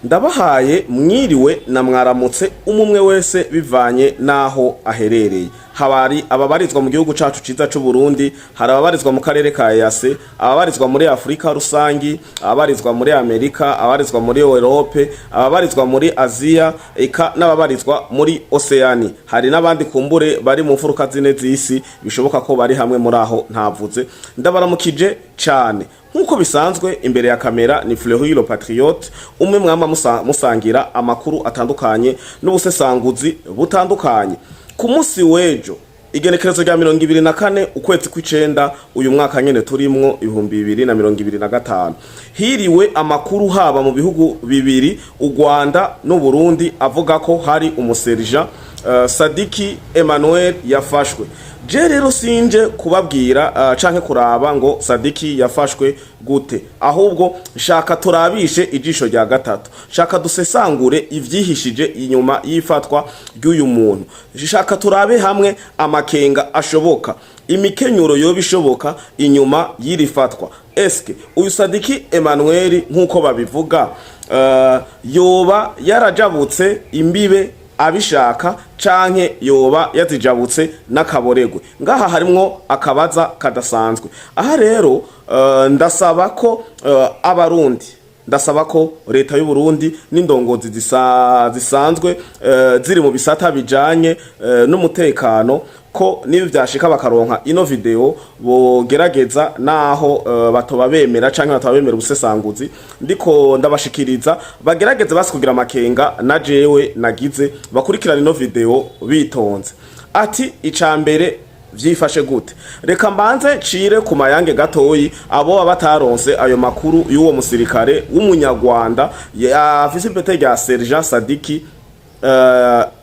Ndabahaye mwiriwe na mwaramutse, umumwe wese bivanye n'aho aherereye. Habari ababarizwa mu gihugu cacu ciza c'u Burundi, hari ababarizwa mu karere ka EAC, ababarizwa muri Afrika rusangi, ababarizwa muri Amerika, ababarizwa muri Europe, ababarizwa muri Aziya, eka n'ababarizwa muri Oceani. Hari n'abandi kumbure bari mu mfuruka zine z'isi, bishoboka ko bari hamwe muri aho ntavuze. Ndabaramukije cane. Nk'uko bisanzwe, imbere ya kamera ni Fleury le Patriote, umwe mwama musangira amakuru atandukanye n'ubusesanguzi butandukanye. Ku munsi w'ejo, igenekerezo rya 24 ukwezi kw'icenda uyu mwaka nyene turimwo, 2025, hiriwe amakuru haba mu bihugu bibiri, u Rwanda n'u Burundi, avuga ko hari umuserija Sadiki Emmanuel yafashwe. Je rero sinje kubabwira canke kuraba ngo Sadiki yafashwe gute, ahubwo shaka turabishe ijisho rya gatatu, shaka dusesangure ivyihishije inyuma y'ifatwa ry'uyu muntu, shaka turabe hamwe amakenga ashoboka, imikenyuro yoba ishoboka inyuma y'iri fatwa. Eske uyu Sadiki Emmanuel, nk'uko babivuga, yoba yarajabutse imbibe abishaka, canke yoba yazijabutse n'akaboregwe? Ngaha harimwo akabaza kadasanzwe. Aha rero ndasaba ko abarundi, ndasaba ko leta y'u Burundi n'indongozi zisanzwe ziri mu bisata bijanye n'umutekano, ko niba vyashika bakaronka ino video, bogerageza naho batoba bemera canke batoba bemera ubusesanguzi ndiko ndabashikiriza, bagerageze basi kugira amakenga na jewe nagize, bakurikirana ino video bitonze. Ati icambere, vyifashe gute? Reka mbanze ncire ku mayange gatoyi abo baba bataronse ayo makuru y'uwo musirikare w'umunyarwanda afise ipete rya Sergent Sadiki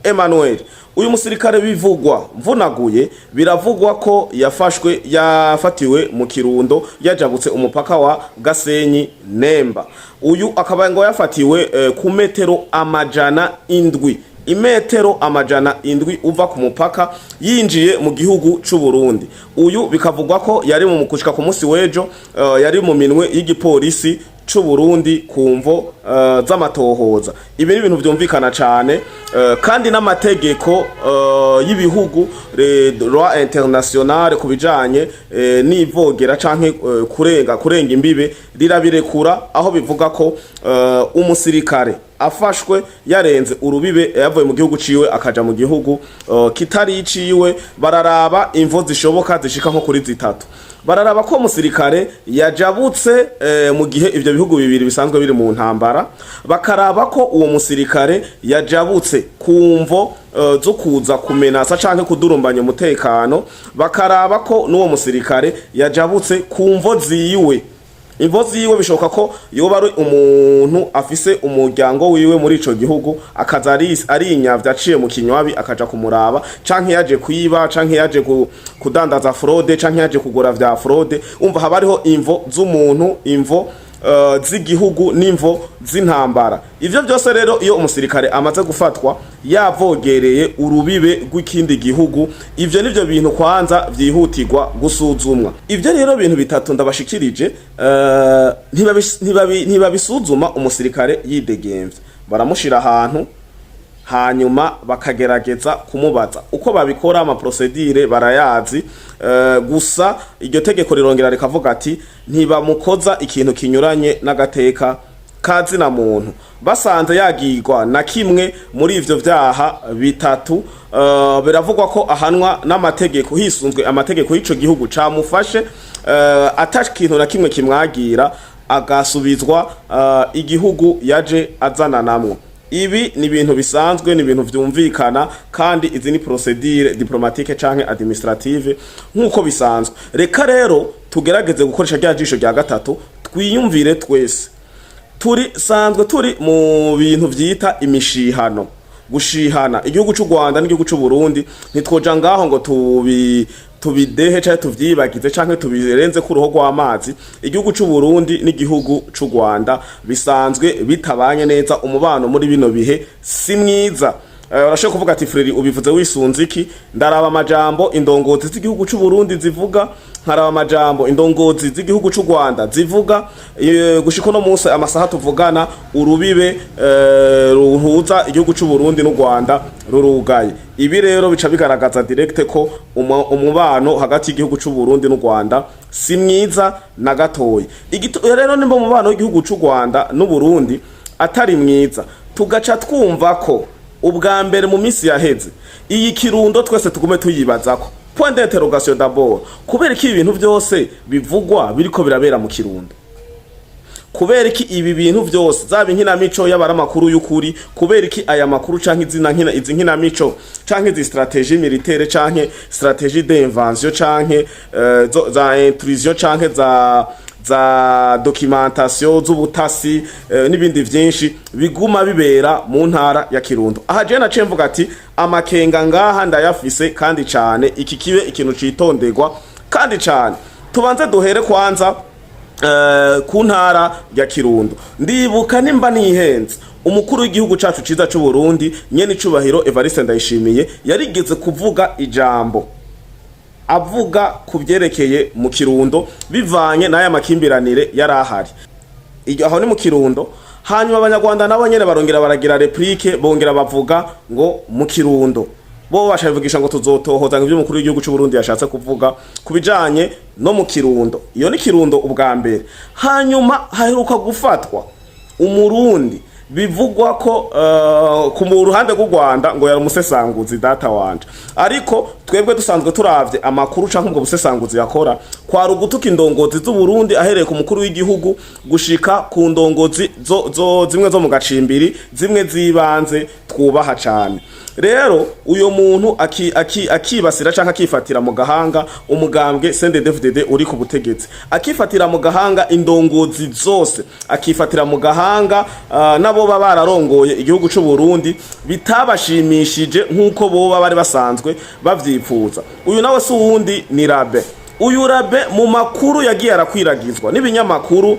Emmanuel. Uyu musirikare bivugwa, mvunaguye, biravugwa ko yafashwe, yafatiwe mu Kirundo, yajabutse umupaka wa Gasenyi Nemba. Uyu akaba ngo yafatiwe ku metero 700, imetero 700 uva ku mupaka yinjiye mu gihugu c'u Burundi. Uyu bikavugwa ko yari mu kushika ku munsi w'ejo yari mu minwe y'igipolisi c'u Burundi ku mvo z'amatohoza. Ibi ni ibintu vyumvikana cane, kandi n'amategeko y'ibihugu, droit international, ku bijanye n'ivogera canke kurenga imbibe rirabirekura, aho bivuga ko umusirikare afashwe yarenze urubibe, yavuye mu gihugu ciwe akaja mu gihugu kitari iciwe, bararaba imvo zishoboka zishika nko kuri zitatu. Bararaba ko umusirikare yajabutse mu gihe ivyo bihugu bibiri bisanzwe biri mu ntambara, bakaraba ko uwo musirikare yajabutse ku mvo zo kuza kumenasa canke kudurumbanya umutekano, bakaraba ko n'uwo musirikare yajabutse ku mvo ziwe. Imvo ziwe bishoboka ko yoba ari umuntu afise umuryango wiwe muri ico gihugu, akaza ari inyavya aciye mu kinywabi akaja kumuraba, canke yaje kwiba, canke yaje kudandaza fraude, canke yaje kugura vya fraude. Umva, haba hariho imvo z'umuntu, imvo z'igihugu n'imvo z'intambara. Ivyo byose rero, iyo umusirikare amaze gufatwa yavogereye urubibe rw'ikindi gihugu, ivyo nivyo bintu kwanza vyihutirwa gusuzumwa. Ivyo rero bintu bitatu ndabashikirije, ntibabisuzuma umusirikare yidegemvye. Baramushira ahantu, hanyuma bakagerageza kumubaza. Uko babikora, ama procédures barayazi. Gusa iryo tegeko rirongera rikavuga ati ntibamukoza ikintu kinyuranye n'agateka kazina muntu. Basanze yagirwa na kimwe muri ivyo vyaha bitatu, biravugwa ko ahanwa n'amategeko hisunzwe amategeko y'ico gihugu camufashe, ata kintu na kimwe kimwagira, agasubizwa igihugu yaje azananamwo. Ibi ni ibintu bisanzwe, ni ibintu vyumvikana, kandi izi ni procédure diplomatique canke administrative nk'uko bisanzwe. Reka rero tugerageze gukoresha rya jisho rya gatatu, twiyumvire twese. Turi sanzwe turi mu bintu vyita imishihano, gushihana igihugu c'u Rwanda n'igihugu c'u Burundi. Ntitwoja ngaho ngo tubidehe canke tuvyibagize canke tubirenze ku ruho rw'amazi. Igihugu c'u Burundi n'igihugu c'u Rwanda bisanzwe bitabanye neza, umubano muri bino bihe si mwiza. Urashobora kuvuga ati: "Frère, ubivuze wisunze iki?" Ndaraba amajambo indongozi z'igihugu c'u Burundi zivuga, nkaraba amajambo indongozi z'igihugu c'u Rwanda zivuga. Gushika uno munsi, amasaha tuvugana, urubibe ruhuza igihugu c'u Burundi n'u Rwanda rurugaye. Ibi rero bica bigaragaza direct ko umubano hagati y'igihugu c'u Burundi n'u Rwanda si mwiza na gatoyi. Rero nimba umubano w'igihugu c'u Rwanda n'u Burundi atari mwiza, tugaca twumva ko ubwa mbere mu minsi yaheze iyi Kirundo twese tugume tuyibazako, point d'interrogation d'abord: kubera iki ibintu byose bivugwa biriko birabera mu Kirundo? Kubera iki ibi bintu byose, zaba inkinamico y'abaramakuru y'ukuri, kubera iki aya makuru canke izina nkina izi nkinamico canke izi stratégie militaire canke stratégie d'invention canke za intrusion canke za documentation z'ubutasi, n'ibindi vyinshi biguma bibera mu ntara ya Kirundo? Aha je naciye mvuga ati amakenga ngaha ndayafise kandi cane. Iki kibe ikintu citonderwa kandi cane. Tubanze duhere kwanza ku ntara ya Kirundo. Ndibuka, nimba nihenze, umukuru w'igihugu cacu ciza c'u Burundi, nyene icubahiro Evariste Ndayishimiye, yarigeze kuvuga ijambo avuga ku byerekeye mu Kirundo bivanye n'aya makimbiranire yari ahari. Iryo aho ni mu Kirundo. Hanyuma Abanyarwanda nabo nyene barongera baragira réplique, bongera bavuga ngo mu Kirundo bo bashabivugisha ngo tuzotohoza ngo ibyo umukuru w'igihugu cy'u Burundi yashatse kuvuga ku bijanye no mu Kirundo. Iyo ni Kirundo ubwa mbere. Hanyuma haheruka gufatwa Umurundi bivugwa ko ku mu ruhande rw'u Rwanda ngo yari umusesanguzi, data wanje. Ariko twebwe dusanzwe turavye amakuru canke ubwo busesanguzi yakora, kwari ugutuka indongozi z'u Burundi, ahereye ku mukuru w'igihugu gushika ku ndongozi zo zimwe zo mu gacimbiri, zimwe zibanze twubaha cane. Rero uyo muntu akibasira canke akifatira mu gahanga umugambwe CNDD-FDD uri ku butegetsi, akifatira mu gahanga indongozi zose, akifatira mu gahanga nabo baba bararongoye igihugu c'u Burundi bitabashimishije nk'uko boba bari basanzwe bavyipfuza. Uyu nawe si uwundi, ni Rabe. Uyu Rabe, mu makuru yagiye arakwiragizwa n'ibinyamakuru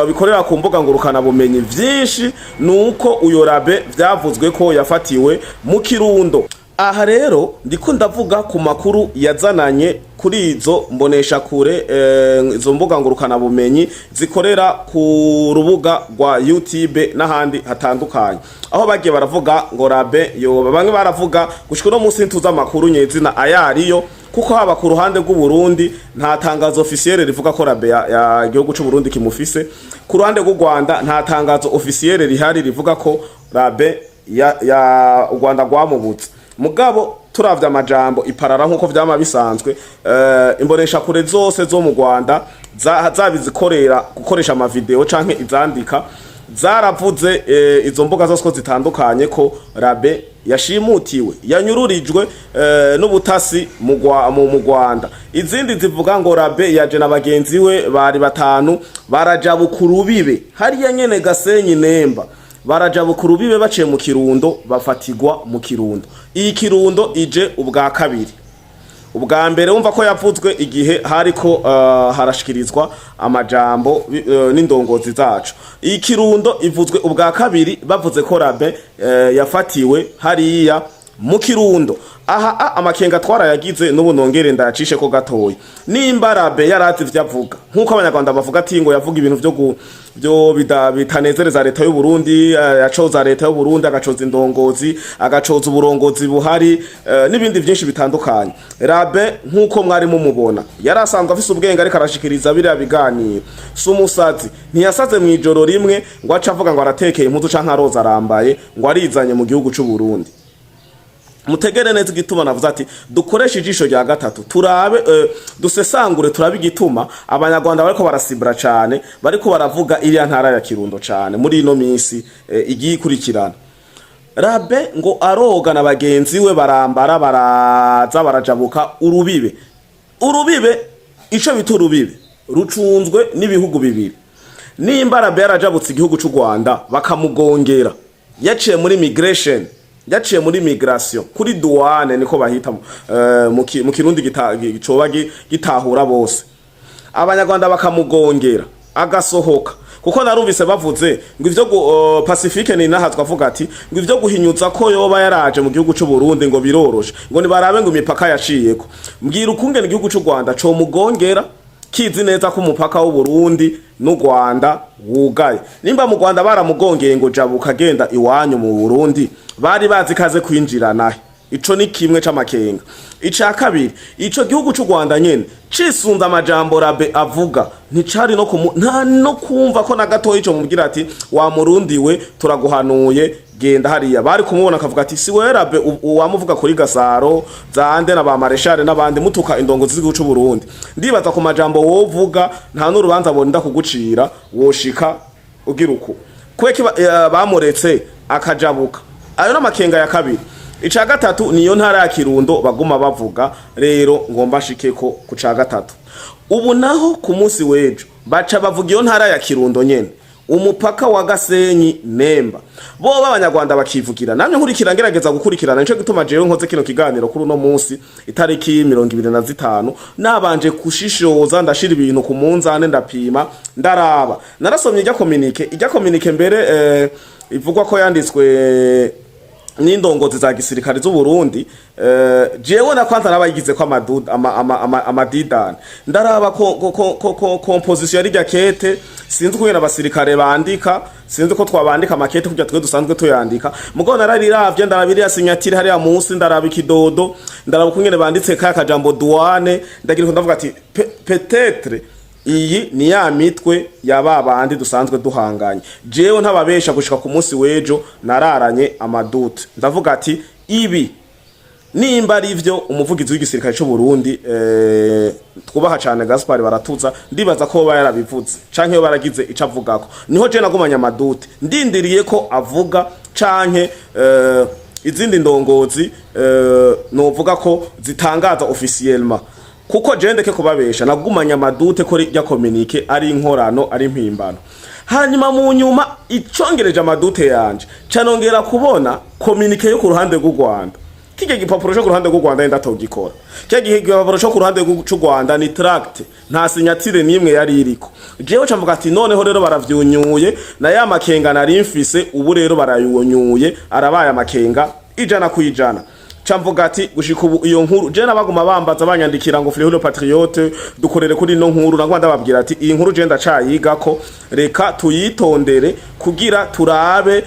bikorera ku mbuga ngurukana bumenyi vyinshi, nuko uyu Rabe vyavuzwe ko yafatiwe mu Kirundo. Aha rero ndiko ndavuga ku makuru yazananye kuri izo mbonesha kure, izo mbuga ngurukana bumenyi zikorera ku rubuga rwa YouTube n'ahandi hatandukanye, aho bagiye baravuga ngo Rabe yoba, bamwe baravuga, gushika uno munsi ntuzi amakuru nyezina ayariyo, kuko haba ku ruhande rw'u Burundi nta tangazo officiel rivuga ko Rabe ya igihugu c'u Burundi kimufise, ku ruhande rw'u Rwanda nta tangazo officiel rihari rivuga ko Rabe ya u Rwanda rwamubutse. Mugabo turavye amajambo iparara nkuko vyama bisanzwe, imbonesha kure zose zo mu Rwanda zabizikorera gukoresha amavideo canke izandika zaravuze, izo mbuga zose ko zitandukanye, ko Rabe yashimutiwe, yanyururijwe n'ubutasi mu Rwanda. Izindi zivuga ngo Rabe yaje na bagenzi we bari batanu, barajabuka urubibe hariya nyene Gasenyi Nemba, barajabuka urubibe baciye mu Kirundo, bafatigwa mu Kirundo. Iyi Kirundo ije ubwa kabiri. Ubwa mbere wumva ko yavuzwe igihe hariko harashikirizwa amajambo n'indongozi zacu. Iyi Kirundo ivuzwe ubwa kabiri, bavuze ko Rabe yafatiwe hariya mu Kirundo. Aha amakenga twarayagize, n'ubu nongere ndayacishe ko gatoya. Nimba Rabe yarazi ivyo avuga, nk'uko Abanyarwanda bavuga ati ngo yavuga ibintu vyo bitanezereza leta y'u Burundi, yacoza leta y'u Burundi, agacoza indongozi, agacoza uburongozi buhari, n'ibindi vyinshi bitandukanye. Rabe, nk'uko mwari mumubona, yari asanzwe afise ubwenge, ariko arashikiriza biriya biganiro. Si umusazi, ntiyasaze mw'ijoro rimwe ngo ace avuga ngo aratekeye impuzu canke aroza arambaye ngo arizanye mu gihugu c'u Burundi. Mutegere neza igituma navuze ati dukoreshe ijisho rya gatatu, turabe, dusesangure, turabe igituma Abanyarwanda bariko barasibura cane, bariko baravuga iriya ntara ya Kirundo cane muri ino minsi igiye ikurikirana. Rabe ngo aroga na bagenzi we, barambara, baraza, barajabuka urubibe. Urubibe, ico bita urubibe, rucunzwe n'ibihugu bibiri. Nimba Rabe yarajabutse igihugu c'u Rwanda bakamugongera, yaciye muri migration, yaciye muri migration kuri douane, niko bahita mu Kirundi coba gitahura bose, Abanyarwanda bakamugongera agasohoka, kuko Kuko narumvise bavuze ngo ivyo Pacifique ni naha twavuga ati ngo ivyo guhinyuza ko yoba yaraje mu gihugu c'u Burundi ngo biroroshe, ngo nibarabe ngo imipaka yaciyeko. Mbwira ukungene igihugu c'u Rwanda co mugongera kizi neza ko umupaka w'u Burundi n'u Rwanda wugaye. Nimba mu Rwanda baramugongeye ngo jabuka agenda iwanyu mu Burundi, bari bazi kaze kwinjira nahe? Ico ni kimwe c'amakenga. Ica kabiri, ico gihugu c'u Rwanda nyene cisunze amajambo Rabe avuga, nticari no kumu, nta no kumva ko na gatoyi ico mubwira ati: "Wa Murundi we, turaguhanuye, genda hariya." Bari kumubona akavuga ati: "Si wewe Rabe uwamuvuga kuri Gasaro zande na ba Mareshale n'abandi, mutuka indongo z'igihugu c'u Burundi?" Ndibaza ku majambo wovuga, nta n'urubanza bonda kugucira, woshika ugira uku kweki bamuretse akajabuka. Ayo n'amakenga ya kabiri. Ica gatatu niyo ntara ya Kirundo baguma bavuga. Rero ngomba shikeko ku ca gatatu. Ubu naho ku munsi w'ejo baca bavuga iyo ntara ya Kirundo nyene, umupaka wa Gasenyi Nemba, bo b'Abanyarwanda bakivugira. Namwe nkurikira, ngerageza gukurikirana, nico gituma jewe nkoze kino kiganiro kuri uno munsi itariki 25, nabanje kushishoza, ndashira ibintu ku munzane, ndapima, ndaraba. Narasomye ijya communiqué, ijya communiqué mbere ivugwa ko yanditswe n'indongozi za gisirikare z'u Burundi. Jewe na kwanza nabayigize ko amaduda amadidani, ndaraba ko composition yari kete. Sinzi ukungene abasirikare bandika, sinzi ko twabandika amakete kugira twe dusanzwe tuyandika. Mugabo narariravye, ndaraba iriya signature hariya munsi, ndaraba ikidodo, ndaraba ukungene banditse kaya kajambo douane, ndagira ndavuga ati: "Peut-être iyi ni ya mitwe ya ba bandi dusanzwe duhanganye." Jewe ntababesha, gushika ku munsi w'ejo nararanye amadute, ndavuga ati ibi nimba ari ivyo umuvugizi w'igisirikare c'u Burundi twubaha cane Gaspard Baratuza, ndibaza ko ba yarabivuze canke yo baragize ico avugako. Niho je nagumanye amadute, ndindiriye ko avuga canke izindi ndongozi novuga ko zitangaza officiellement. Kuko je ndeke kubabesha, nagumanye amadute ko rya communiqué ari inkorano, ari impimbano. Hanyuma mu nyuma icongereje amadute yanje, canongera kubona communiqué yo ku ruhande rw'u Rwanda. Kirya gipapuro cyo ku ruhande rw'u Rwanda ndatogikora. Kirya gipapuro cyo ku ruhande rw'u Rwanda ni tract, nta signature n'imwe yari iriko. Jewe cavuga ati noneho rero baravyunyuye na ya makenga nari mfise, ubu rero barayunyuye, arabaye amakenga 100%. Camvuga ati gushika ubu iyo nkuru, je nabaguma bambaza, banyandikira ngo: "Fleury Patriote, dukorere kuri ino nkuru." Nagwa ndababwira ati iyi nkuru je ndacayigako, reka tuyitondere kugira turabe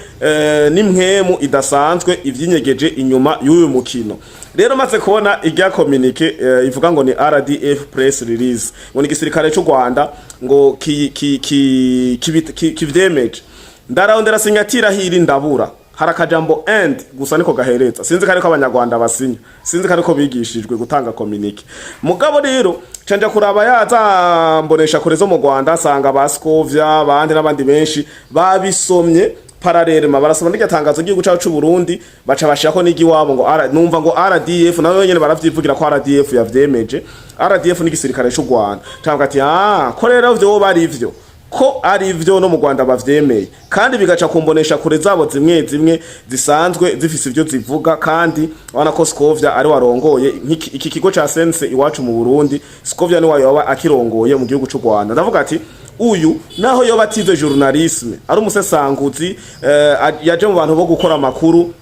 n'imwemu idasanzwe ivyinyegeje inyuma y'uyu mukino. Rero maze kubona irya communiqué ivuga ngo ni RDF press release, ngo ni igisirikare cy'u Rwanda ngo ki ki ki kivyemeje, ndarondera signature hiri ndabura. Hari akajambo "and" gusa niko gahereza. Sinzi ko ariko Abanyarwanda basinya, sinzi ko ariko bigishijwe gutanga communiqué. Mugabo rero canja kuraba yaza mbonesha kure zo mu Rwanda, sanga ba Scovia bandi n'abandi benshi babisomye parallèlement, barasoma n'iryo tangazo ry'igihugu cacu c'u Burundi, baca bashirako n'igiwabo ngo numva ngo RDF, nayo nyene baravyivugira ko RDF yavyemeje. RDF ni igisirikare c'u Rwanda. Cyangwa ati ah, ko rero vyoba ari vyo, ko ari vyo no mu Rwanda bavyemeye, kandi bigaca kumbonesha kure zabo zimwe zimwe zisanzwe zifise ivyo zivuga. Kandi urabona ko Scovia ari warongoye iki kigo ca Sense iwacu mu Burundi, Scovia ni wayoba akirongoye mu gihugu c'u Rwanda. Ndavuga ati uyu naho yoba atize journalisme, ari umusesanguzi, yaje mu bantu bo gukora amakuru,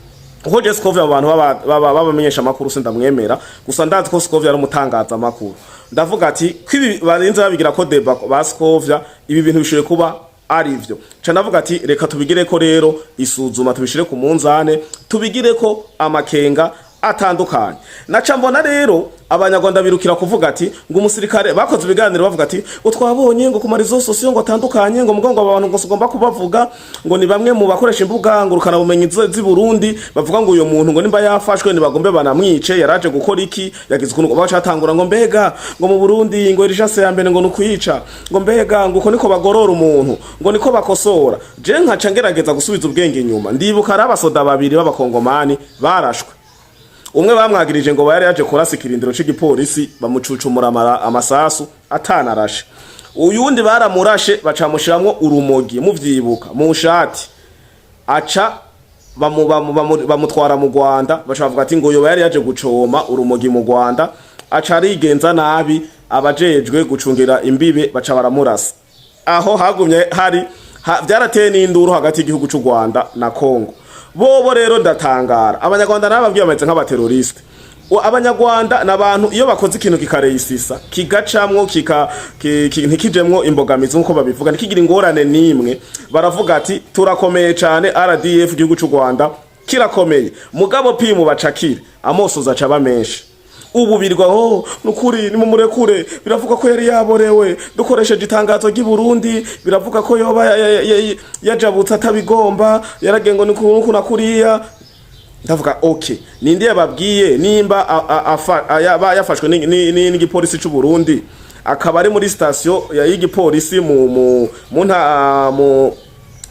kuko je Scovia mu bantu babamenyesha amakuru sindamwemera. Gusa ndazi ko Scovia ari umutangaza amakuru. Ndavuga ati ko ibi barinze babigira ko débat ba Scovia, ibi bintu bishoboye kuba ari vyo. Ca ndavuga ati reka tubigire ko rero isuzuma, tubishire ku munzane, tubigire ko amakenga atandukanye. Naca mbona rero Abanyarwanda birukira kuvuga ati ngo umusirikare, bakoze ibiganiro bavuga ati ngo twabonye ngo ku ma réseaux sociaux ngo atandukanye, ngo mugongo abantu ngo tugomba kubavuga ngo ni bamwe mu bakoresha imbuga ngurukana bumenyi z'i Burundi, bavuga ngo uyo muntu ngo nimba yafashwe ntibagombe banamwice, yaraje gukora iki, yagize ukuntu bacatangura ngo mbega ngo mu Burundi ngo urgence ya mbere ngo nukwica, ngo mbega ngo uko niko bagorora umuntu, ngo niko bakosora. Je nkaca ngerageza gusubiza ubwenge inyuma, ndibuka ari abasoda babiri b'Abakongomani barashwe. Umwe bamwagirije ngo yari yaje kurasa ikirindiro c'igipolisi, bamucucumura amasasu atanarashe. Uyundi baramurashe, bacamushiramwo urumogi, muvyibuka, mu shati, aca bamutwara mu Rwanda. Baca bavuga ati ngo yoba yari yaje gucoma urumogi mu Rwanda, aca arigenza nabi, abajejwe gucungira imbibe baca baramurasa. Aho hagumye hari Vyarateye n'induru hagati y'igihugu c'u Rwanda na Congo. Bobo rero ndatangara, Abanyarwanda nababwiye bameze nk'abateroriste. Abanyarwanda n'abantu iyo bakoze ikintu kikareyisisa, kigacamwo, ntikijemwo imbogamizi nkuko babivuga, ntikigira ingorane n'imwe, baravuga ati turakomeye cane, RDF, igihugu c'u Rwanda kirakomeye. Mugabo pimu bacakire amosozi acaba menshi. Ubu birwa oh, nukuri nimumurekure, biravuga ko yari yaborewe, dukoresheje itangazo ry'i Burundi biravuga ko yoba yajabutse atabigomba, yaragengo nuku na kuriya. Ndavuga okay, ninde yababwiye? Nimba yaba yafashwe n'igipolisi c'u Burundi, akaba ari muri station y'igipolisi mu nta mu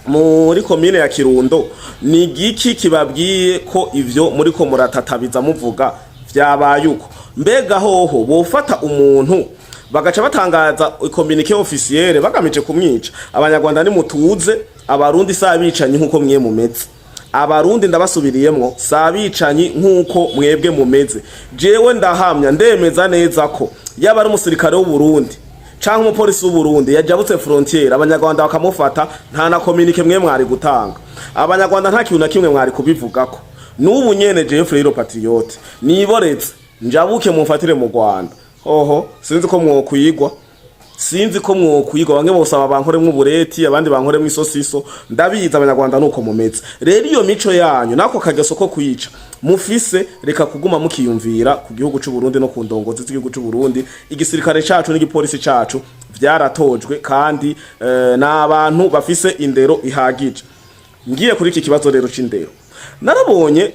muri komine ya Kirundo, ni giki kibabwiye ko ivyo muri ko muratatabiza muvuga vyabaye uko? Mbega hoho bofata umuntu bagaca batangaza communiqué officiel bagamije kumwica? Abanyarwanda nimutuze, Abarundi si abicanyi nkuko mwe mumeze. Abarundi, ndabasubiriyemwo, si abicanyi nkuko mwebwe mumeze. Jewe ndahamya, ndemeza neza ko yaba ari umusirikare w'u Burundi canke umupolisi w'u Burundi yajabutse frontière, Abanyarwanda bakamufata, nta na communiqué mwe mwari gutanga. Abanyarwanda nta kintu na kimwe mwari kubivugako. N'ubu nyene jewe Frero Patriote niboretse njabuke mumfatire mu Rwanda, hoho sinzi ko mwokwigwa, sinzi ko mwokwigwa. Bamwe bosaba bankoremwo ubureti, abandi bankoremwo isosiso. Ndabizi Abanyarwanda nuko mumeze. Rero iyo mico yanyu nako kageso ko kwica mufise, reka kuguma mukiyumvira ku gihugu c'u Burundi no ku ndongozi z'igihugu c'u Burundi. Igisirikare cacu n'igipolisi cacu vyaratojwe kandi n'abantu bafise indero ihagije. Ngiye kuri iki kibazo rero c'indero, narabonye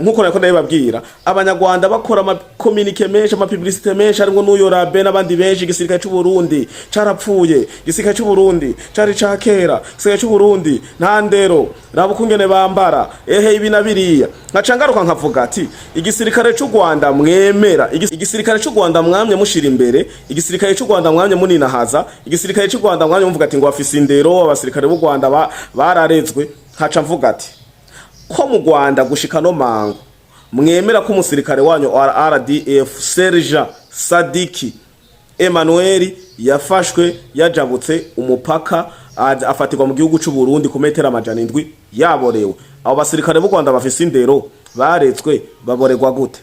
nkuko nariko ndabibabwira, Abanyarwanda bakora ama communiqué menshi, ama publicité menshi, harimwo n'uyo Rabe n'abandi benshi: igisirikare c'u Burundi carapfuye, igisirikare c'u Burundi cari ca kera, igisirikare c'u Burundi nta ndero, raba ukungene bambara, ehe, ibi na biriya. Nkaca ngaruka nkavuga ati igisirikare c'u Rwanda mwemera, igisirikare c'u Rwanda mwamye mushira imbere, igisirikare c'u Rwanda mwamye muninahaza, igisirikare c'u Rwanda mwamye muvuga ati ngo bafise indero, abasirikare b'u Rwanda bararezwe. Nkaca mvuga ati ko mu Rwanda gushika no mango mwemera ko umusirikare wanyu wa RDF Sergent Sadiki Emmanuel yafashwe yajabutse umupaka, afatirwa mu gihugu c'u Burundi ku metero 700 yaborewe, abo basirikare b'u Rwanda bafise indero, baretswe, baborerwa gute?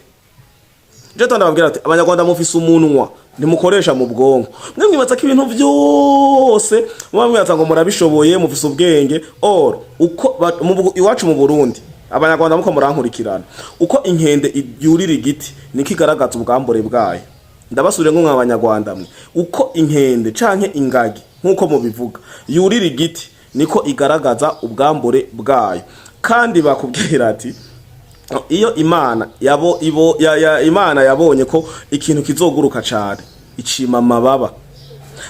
Je ndababwira ati Abanyarwanda mufise umunwa, ntimukoresha mu bwonko. Mwe mwibaza ko ibintu byose muba mwibaza ngo murabishoboye, mufise ubwenge. Or uko iwacu mu Burundi, Abanyarwanda muko murankurikirana, uko inkende yurira igiti niko igaragaza ubwambure bwayo. Ndabasubire ngo Abanyarwanda mwe, uko inkende canke ingagi nkuko mubivuga yurira igiti niko igaragaza ubwambure bwayo. Kandi bakubwira ati iyo Imana yabo ibo ya, ya, Imana yabonye ko ikintu kizoguruka cane, icima amababa.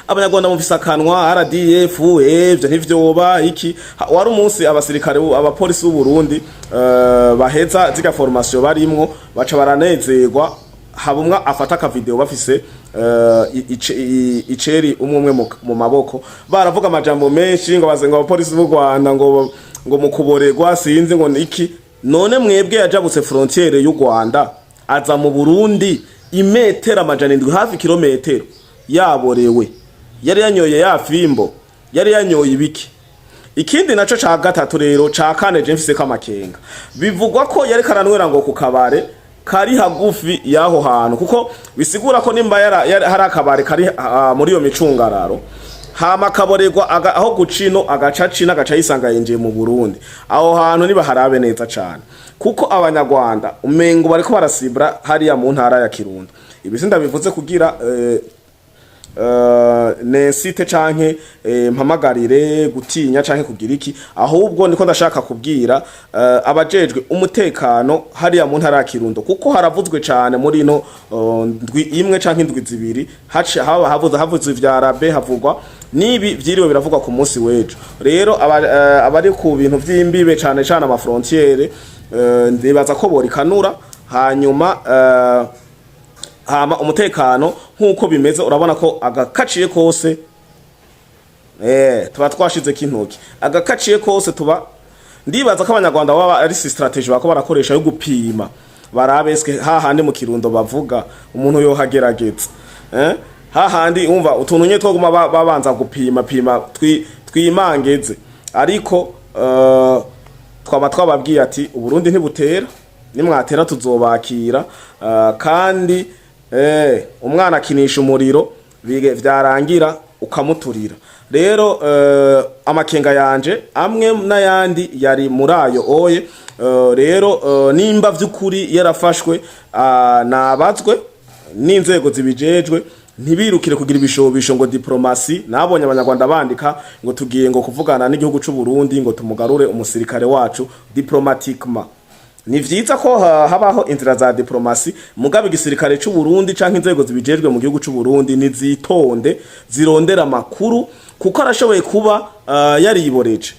Abanyarwanda mufise akanwa, RDF evyo ntivyoba iki. Wari umunsi abasirikare abapolisi b'u Burundi baheza ziga formation barimwo, baca baranezerwa, habumwa afata aka video bafise iceri umwe umwe mu maboko, baravuga amajambo menshi ngo baze ngo abapolisi b'u Rwanda ngo mukuborerwa sinzi ngo niki. None mwebwe yajabutse frontière y'u Rwanda aza mu Burundi imetero 700, hafi kilometero, yaborewe, yari yanyoye ya fimbo, yari yanyoye ibiki? Ikindi naco ca gatatu rero, ca kane, je mfise kamakenga, bivugwa ko yari karanwera ngo ku kabare kari hagufi y'aho hantu, kuko bisigura ko nimba hari akabare kari muri iyo micungararo, hama akaborerwa aho gucino agaca cino agaca yisanga yinjiye mu Burundi, aho hantu niba harabe neza cane, kuko Abanyarwanda umengo bariko barasibra hariya mu ntara ya Kirundo. Ibi sindabivuze kugira n'incite canke mpamagarire gutinya canke kugira iki, ahubwo niko ndashaka kubwira abajejwe umutekano hariya mu ntara ya Kirundo, kuko haravuzwe cane muri ino ndwi imwe canke indwi 2, haci haba havuze ivya Rabe, havugwa nibi vyiriwe biravugwa ku munsi w'ejo. Rero abari ku bintu vy'imbibe, cane cane ama frontière, ndibaza ko borikanura hanyuma hama umutekano nk'uko bimeze. Urabona ko agakaciye kose tuba twashizeko intoki, agakaciye kose tuba. Ndibaza ko Abanyarwanda baba ari stratégie bako barakoresha yo gupima, barabe eske hahandi mu Kirundo bavuga umuntu yohagerageza, hahandi umva utuntu nye twoguma babanza gupima pima. Twimangeze, ariko twaba twababwiye ati Uburundi ntibutera, nimwatera tuzobakira. Kandi umwana akinisha umuriro, vyarangira ukamuturira. Rero amakenga yanje amwe n'ayandi yari muri ayo oye. Rero nimba vy'ukuri yarafashwe, nabazwe n'inzego zibijejwe, ntibirukire kugira ibishobisho ngo diplomatie. Nabonye Abanyarwanda bandika ngo tugiye ngo kuvugana n'igihugu c'u Burundi ngo tumugarure umusirikare wacu diplomatiquement. Ni vyiza ko habaho inzira za diplomatie, mugabe igisirikare c'u Burundi canke inzego zibijejwe mu gihugu c'u Burundi nizitonde, zirondera amakuru, kuko arashoboye kuba yariboreje,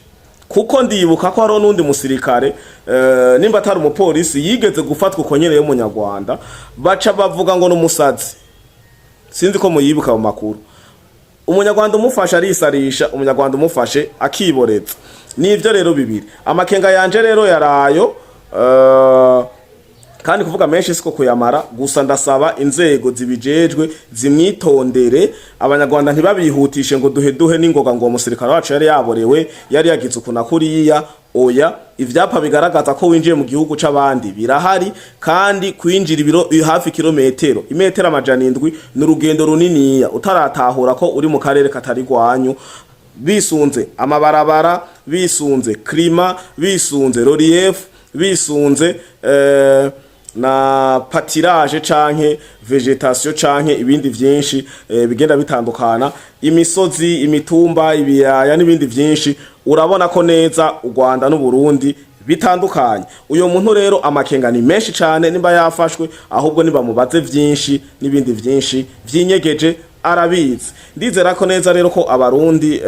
kuko ndibuka ko hariho n'undi musirikare, nimba atari umupolisi, yigeze gufatwa uko nyene y'Umunyarwanda, baca bavuga ngo n'umusazi. Sinzi ko muyibuka mu makuru. Umunyarwanda umufashe arisarisha, Umunyarwanda umufashe akiboreza. Nivyo rero bibiri amakenga yanje rero yarayo. Kandi kuvuga menshi siko kuyamara, gusa ndasaba inzego zibijejwe zimwitondere. Abanyarwanda ntibabihutishe ngo duhe duhe n'ingoga ngo uwo musirikare wacu yari yaborewe, yari yagize uku na kuriya. Oya, ivyapa bigaragaza ko winjiye mu gihugu c'abandi birahari, kandi kwinjira ibiro hafi kilometero, imetero 700, ni urugendo runiniya utaratahura ko uri mu karere katari gwanyu, bisunze amabarabara, bisunze climat, bisunze relief, bisunze na pâturage canke végétation canke ibindi vyinshi bigenda bitandukana, imisozi, imitumba, ibiyaya n'ibindi vyinshi. Urabona ko neza u Rwanda n'u Burundi bitandukanye. Uyo muntu rero amakenga ni menshi cane. Nimba yafashwe, ahubwo nibamubaze vyinshi n'ibindi vyinshi vyinyegeje arabizi. Ndizera ko neza rero ko Abarundi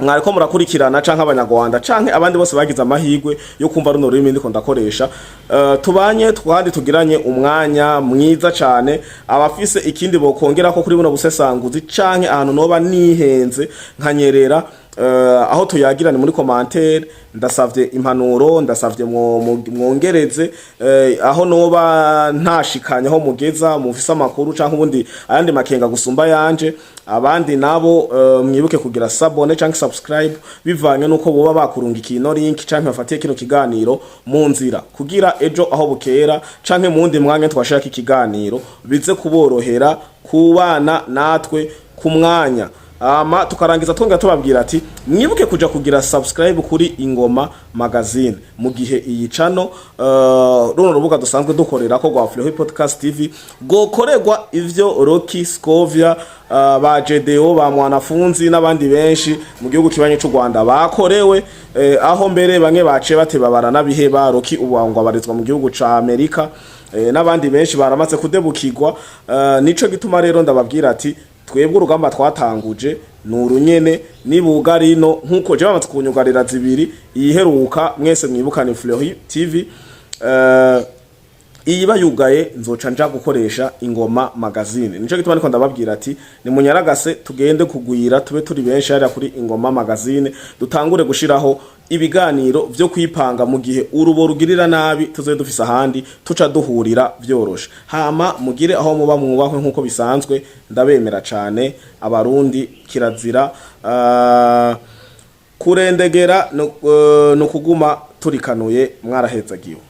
mwariko murakurikirana, canke Abanyarwanda, canke abandi bose bagize amahirwe yo kumva runo rurimi ndiko ndakoresha, tubanye twandi tugiranye umwanya mwiza cane. Abafise ikindi bokongera ko kuri buno busesanguzi, canke ahantu noba nihenze nkanyerera, aho tuyagirane muri commentaire. Ndasavye impanuro, ndasavye mwongereze aho noba ntashikanye, aho mugeza mufise amakuru canke ubundi ayandi makenga gusumba yanje. Abandi nabo, mwibuke kugira s'abonner canke subscribe, bivanye nuko boba bakurungikiye ino link canke bafatiye kino kiganiro mu nzira, kugira ejo aho bukera canke mu wundi mwanya twashaka ikiganiro bize kuborohera kubana natwe ku mwanya. Ama tukarangiza twongera tubabwira ati mwibuke kuja kugira subscribe kuri Ingoma Magazine, mu gihe iyi channel, runo rubuga dusanzwe dukorera ko rwa Fleury Podcast TV, gokorerwa ivyo Rocky Scovia, ba Jedeo, ba Mwanafunzi n'abandi benshi mu gihugu kibanye c'u Rwanda bakorewe, aho mbere bamwe baciye bateba baranabiheba. Rocky ubu ngo abarizwa mu gihugu ca Amerika, n'abandi benshi baramaze kudebukirwa. Nico gituma rero ndababwira ati twebwe urugamba twatanguje ni urunyene nibuga rino, nkuko je bamaze kunyugarira zibiri. Iyiheruka mwese mwibukane Fleury TV, iyi bayugaye nzoca nja gukoresha Ingoma Magazine. Nico gituma niko ndababwira ati nimunyaragase tugende kugwira, tube turi benshi hariya kuri Ingoma Magazine, dutangure gushiraho ibiganiro vyo kwipanga mu gihe urubo rugirira nabi, tuzobe dufise ahandi tuca duhurira vyoroshe. Hama mugire aho muba mwubahwe nkuko bisanzwe. Ndabemera cane Abarundi. Kirazira kurendegera, no kuguma turikanuye. Mwarahezagiwe.